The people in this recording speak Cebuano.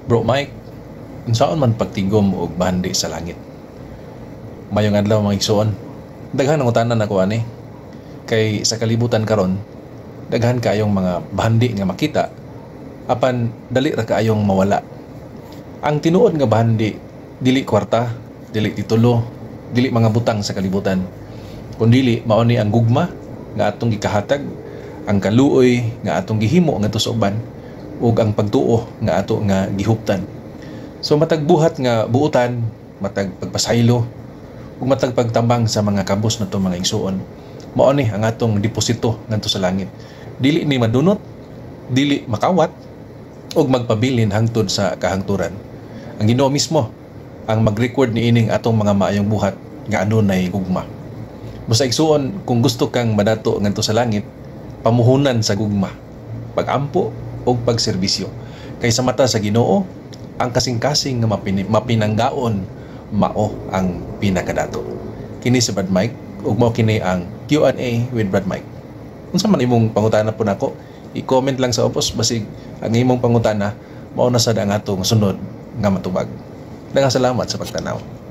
Bro Mike, unsaon man pagtigom og bahandi sa langit? Mayong adlaw, mga igsoon. Daghan ang utanan nako ani. Kay sa kalibutan karon, daghan kaayong mga bahandi nga makita apan dali ra kaayong mawala. Ang tinuod nga bahandi dili kwarta, dili titulo, dili mga butang sa kalibutan. Kundili mao ni ang gugma nga atong gikahatag, ang kaluoy nga atong gihimo ngadto sa uban ug ang pagtuo nga ato nga gihuptan. So matag buhat nga buutan, matag pagpasaylo ug matag pagtabang sa mga kabos nato, mga igsuon, mao ni ang atong deposito ngadto sa langit. Dili ni madunot, dili makawat ug magpabilin hangtod sa kahangturan. Ang Ginoo mismo ang mag-record niining atong mga maayong buhat nga adunay gugma. Busa, igsuon, kung gusto kang madato ngadto sa langit, pamuhunan sa gugma, pagampo ug pagserbisyo. Kay sa mata sa Ginoo, ang kasing-kasing nga mapinanggaon mao ang pinakadato. Kini si Brad Mike ug mao kini ang Q&A with Brad Mike. Unsa man imong pangutana po nako, i-comment lang sa ubos, basig ang imong pangutana mao na sad ang atong sunod nga matubag. Daghang salamat sa pagtanaw.